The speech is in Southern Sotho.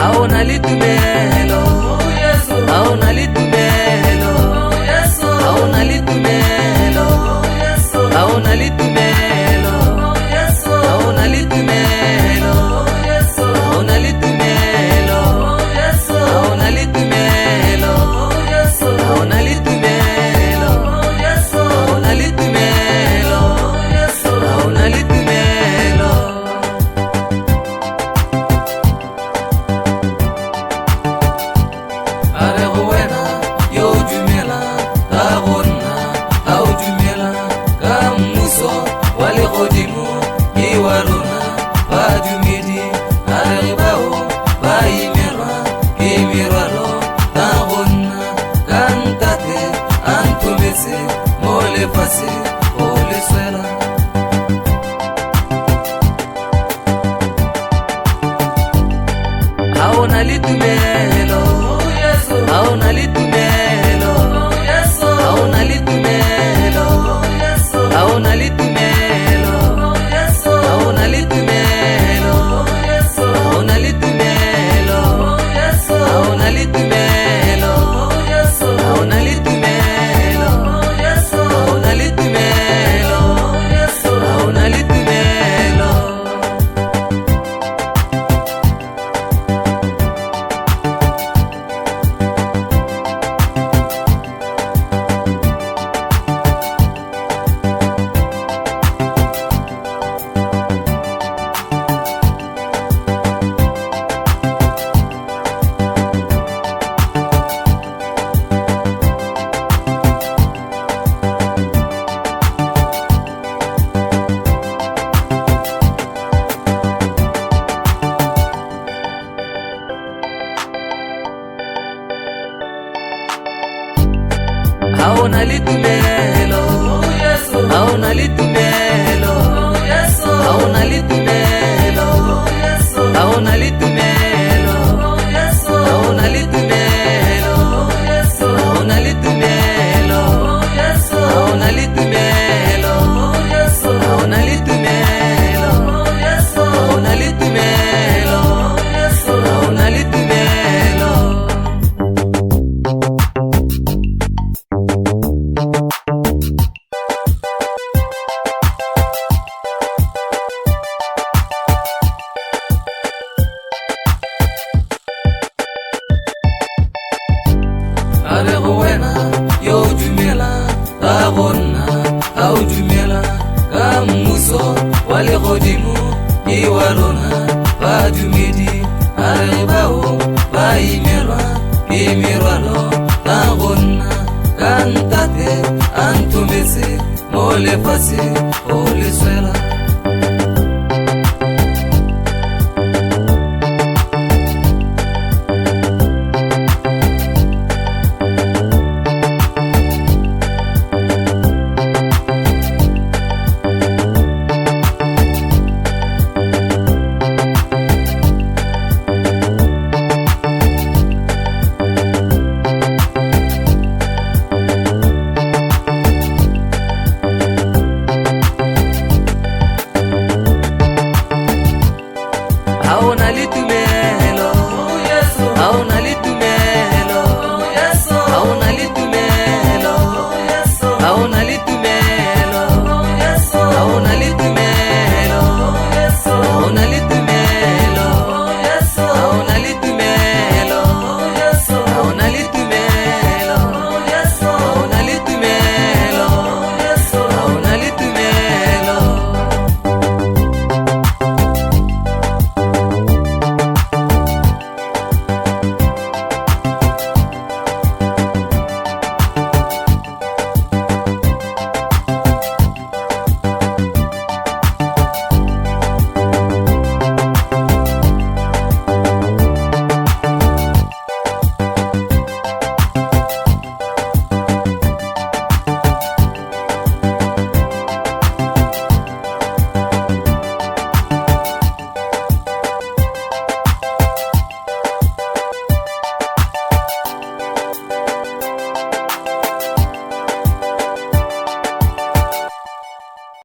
Ha o na le tumelo, ha o na le tumelo, ha o na le tumelo, ha o na le tumelo, ha o na le tumelo, ha o na le tumelo, ha o na le tumelo, ha o na le tumelo, ha o na le tumelo, ha o na le tumelo. A re go wena yo o dumela ka go nna, a o dumela ka mmuso wa legodimo ke wa rona badumedi. A re bao ba imelwa ke merwalo ka go nna, ka ntate a nthometse mo lefatsheng go le swela. Ha o na le tumelo, ha o na le tumelo, ha o na le tumelo, ha o na le tumelo, ha o na le tumelo, ha o na le tumelo, ha o na le tumelo, ha o na le tumelo, ha o na le tumelo, ha o na le tumelo. Ha o na le tumelo, ha o na le tumelo, ha o na le tumelo, ha o na le tumelo, ha o na le tumelo, ha o na le tumelo, ha o na le tumelo, ha o na le tumelo, ha o na le tumelo, ha o na le tumelo. A re go wena yo o dumela ka go nna, a o dumela ka mmuso wa legodimo ke wa rona badumedi. A re bao ba imelwa ke merwalo ka go nna, ka ntate a nthometse mo lefatsheng go le swela.